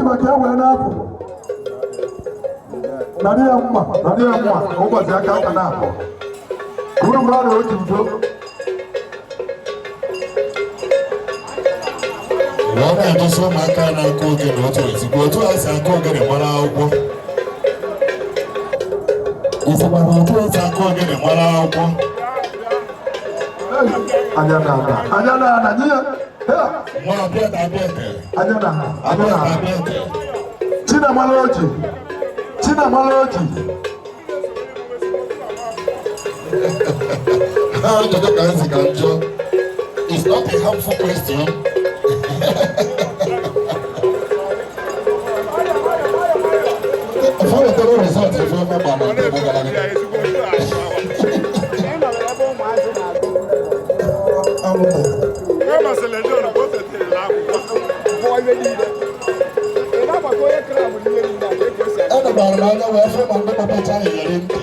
maka ya wee na-apụ. Narị ya mma, narị ya mma, ụbọchị aka aka na-abụ. Ka unu mara na o ji udo. Wee na-edosa ụmụaka na-akụ ogene otu ezigbo otu a si akụ ogene mara akwụkwọ. Isikwara otu esi akụ ogene mara akwụkwọ. Anya na ana, anya na ana, nye ya. Nwa abịa abịa ete. Anya na ana, anya na ana. Abịa ete. Chinamala oji, Chinamala oji. Ajụjụ ka m si ka m jụọ. It's not a harmful question. Ụfọdụ wetara result ife ọma gbara nke ebe gara aga. Edobara m anya wee fụ ma ndị kpọpụcha iyeri ntị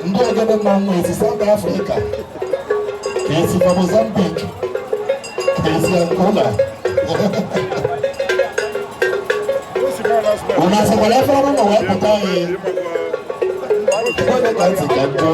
ndị ogene mmanwụ esi South Africa, ka esi fa Mozambique, ka esi Angola. Unu asịkwara efere ụlọ wee pụta anyị onye ka ntị ka njọ.